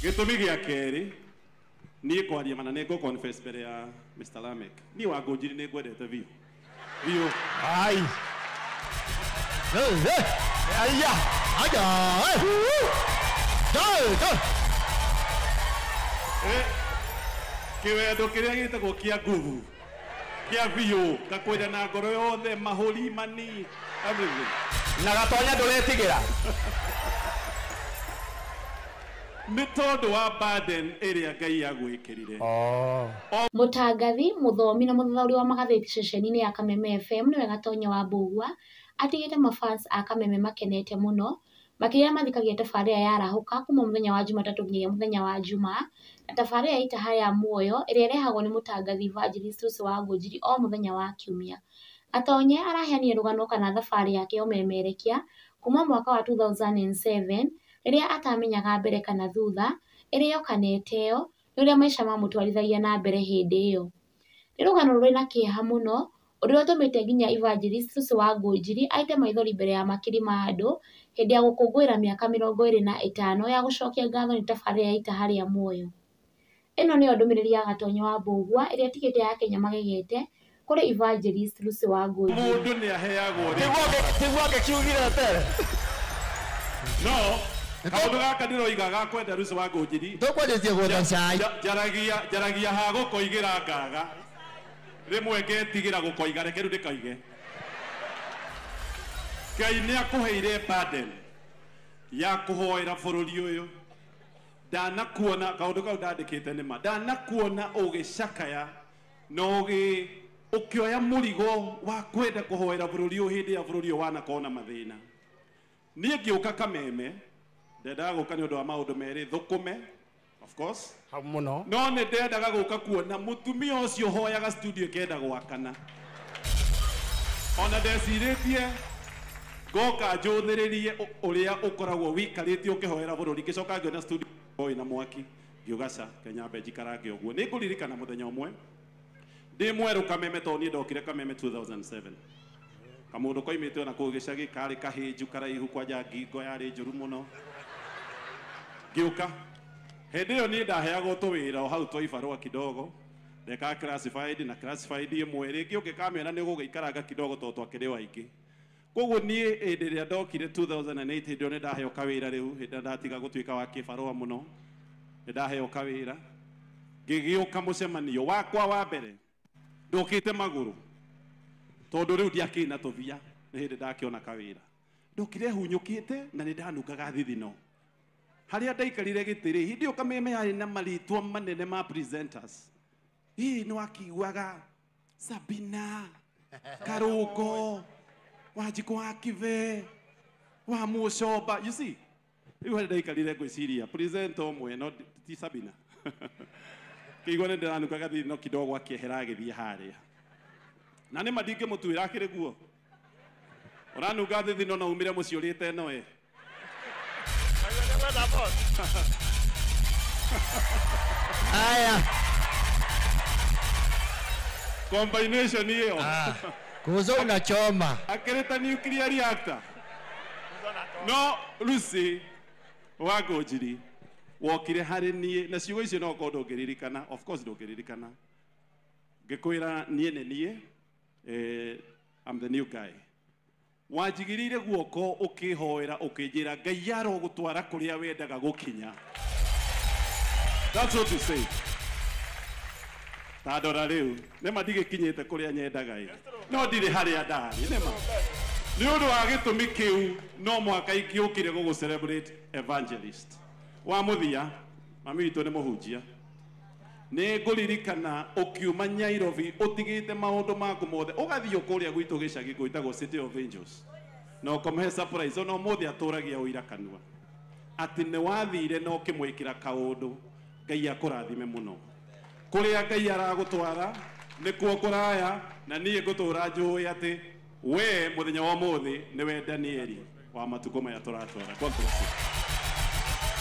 Gĩtũmi gĩa kerĩ, niĩ kwaria mana nĩ ngũ confess mbere ya Mr. Lamek. Niĩ Wangũnjiri nĩ ngwendete biũ. Biũ. Ai. Hey, aya, aya, hey. Go, go. Kĩwendo kĩrĩa gĩtagwo kĩa nguvu, kĩa biũ, ngakwenda na ngoro yothe, mahũri, mani, everything. Na Gatonya ndũretigĩra. Nĩ tondũ wa burden ĩrĩa Ngai agwĩkĩrire. Oh. Mũtangathi, mũthomi na mũthathaũri wa magathĩti ceceni-inĩ ya Kameme FM nĩwe Gatonya wa Mbũgua, atigĩte mafans a Kameme makenete mũno, makĩria mathikagia tabarĩra ya Arahũka kuma mũthenya wa Jumatatũ nginyagia mũthenya wa Jumaa, na tabarĩra ya Itaha ya Muoyo ĩrĩa ĩrehagwo nĩ mũtangathi Evangelist Lucy wa Ngũnjiri o mũthenya wa Kiumia. Gatonye araheanire rũgano kana thabarĩ yake ya ũmemerekia kuma mwaka wa 2007 rĩrĩa atamenyaga mbere kana thutha, ĩrĩo kana ĩteo, nĩ ũrĩa maica mamũtwarithagia na mbere hĩndĩ ĩyo. Nĩ rũgano rũrĩ na kĩeha mũno, ũndũ ũrĩa ũtũmĩte nginya Evangelist Lucy wa Ngũnjiri aite maithori mbere ya makiri ma andũ hĩndĩ ya gũkũngũĩra mĩaka 25 ya gũcokia ngatho nĩ tabarĩra ya Itaha rĩa Muoyo. Ĩno nĩyo ndũmĩrĩri ya Gatonya wa Mbũgua ĩrĩa ĩtigĩte Akenya magegete kũrĩ Evangelist Lucy wa Ngũnjiri. Mũndũ nĩ aheagwo Tiguo angĩkiugire tere. No, kaũndũ gaka ndĩroiga ga kwenda Lucy wa Ngũnjiri. Tũkwanjĩtie gwetha cai. Njaragia ha gũkoigĩra ngaga. Rĩmwe ngetigĩra gũkoiga, reke rĩu ndĩkoige. Ngai nĩ akũheire burden ya kũhoera bũrũri ũyũ. Ndanakuona, kaũndũ kau ndandĩkĩte nĩ ma. Ndanakuona ũgĩcakaya na ũkĩoya mũrigo wa kwenda kũhoera bũrũri ũyũ hĩndĩ ya bũrũri ũyũ wanakorwo na mathĩna. Niĩ ngĩũka Kameme, ndendaga gũka nĩ ũndũ wa maũndũ merĩ, thũkũme, of course. Hau mũno. No nĩ ndendaga gũka kuona mũtumia ũcio ũhoyaga studio ĩkenda gwakana. Ona ndecirĩtie ngoka njũthĩrĩrie ũrĩa ũkoragwo wĩikarĩte ũkĩhoera bũrũri, ngĩcoka ngĩona studio ĩna mwaki, ngiuga ca, nyambe njikarange ũguo. Nĩ ngũririkana mũthenya ũmwe ndĩ mwerũ Kameme, tondũ niĩ ndokire Kameme 2007. Kamũndũ koimĩte ona kũu gĩcagi, karĩ kahĩnju karaihu kwanja ngingo yarĩ njũru mũno. Ngĩũka hĩndĩ ĩyo niĩ ndaheagwo tũwĩra o hau twa ibarũa kidogo, ndekaga classified na classified ĩmwe, rĩngĩ ũngĩkamĩona nĩ ũgũgĩikaranga kidogo tondũ twakĩrĩ o aingĩ. Koguo niĩ hĩndĩ ĩrĩa ndokire 2008, hĩndĩ ĩyo nĩ ndaheo kawĩra rĩu, hĩndĩ ĩrĩa ndatiga gũtuĩka wa kĩbarũa mũno, nĩ ndaheo kawĩra. Ngĩgĩũka mũcemanio wakwa wa mbere, ndokĩte magũrũ tondũ rĩu ndiakĩrĩ na tũthia, nĩ hĩndĩ ndakĩona kawĩra. Ndokire hunyũkĩte na nĩ ndanungaga thithino. Harĩa ndaikarire gĩtĩ rĩ, hĩndĩ ĩyo Kameme yarĩ na marĩtwa manene ma presenters. Hihi nĩ wakiugaga Sabina, Karũngo, Wanjikũ wa Kibe, wa Mũcomba. You see, rĩu harĩa ndaikarire ngwĩciria presenter ũmwe no ti Sabina. Kĩigua nĩ ndĩranungaga thithino kidogo akĩehera agĩthiĩ harĩa. Na nĩ ma ndingĩmũtuĩra akĩrĩ guo. Ũranunga thithino na umire mũciĩ ũrĩte ĩno ĩ. Aya. Combination hiyo. Kuzo unachoma. Akileta nuclear reactor. No, Lucy wa Ngũnjiri wokire harĩ niĩ na ciugo icio no korwo ndũngĩririkana, of course ndũngĩririkana. Ngĩkwĩra niĩ nĩ niĩ, I'm the new guy. Wanjigĩrĩire guoko ũkĩhoera ũkĩnjĩra Ngai arogũtwara kũrĩa wendaga gũkinya. That's what you say. Ta ndora rĩu, nĩma ndigĩkinyĩte kũrĩa nyendaga ĩ. No ndirĩ harĩa ndarĩ, nĩma. Nĩ ũndũ wa gĩtũmi kĩu no mũhaka ingĩũkire gũgũ celebrate evangelist. Wa mũthia, mami witũ nĩ mũhunjia. Nĩ ngũririkana ũkiuma Nairobi ũtigĩte maũndũ maku mothe ũgathiĩ kũrĩa gwitũ gĩcagi gwĩtagwo City of Angels. Na ũkamũhe surprise, ona ũmũthĩ atũragia ũira kanua. Atĩ nĩ wathire na ũkĩmwĩkĩra kaũndũ, Ngai akũrathime mũno. Kũrĩa Ngai aragũtwara nĩkuo kũraya, na niĩ ngũtũra njũĩ atĩ we mũthenya wa ũmũthĩ nĩwe Danieli wa matukũ maya tũratwara. God bless you.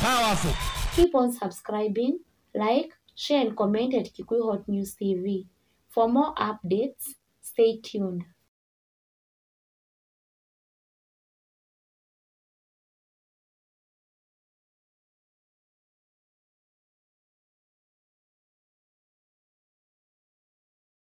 Powerful. Keep on subscribing, like, share and comment at Kikuyu Hot News TV. For more updates, stay tuned.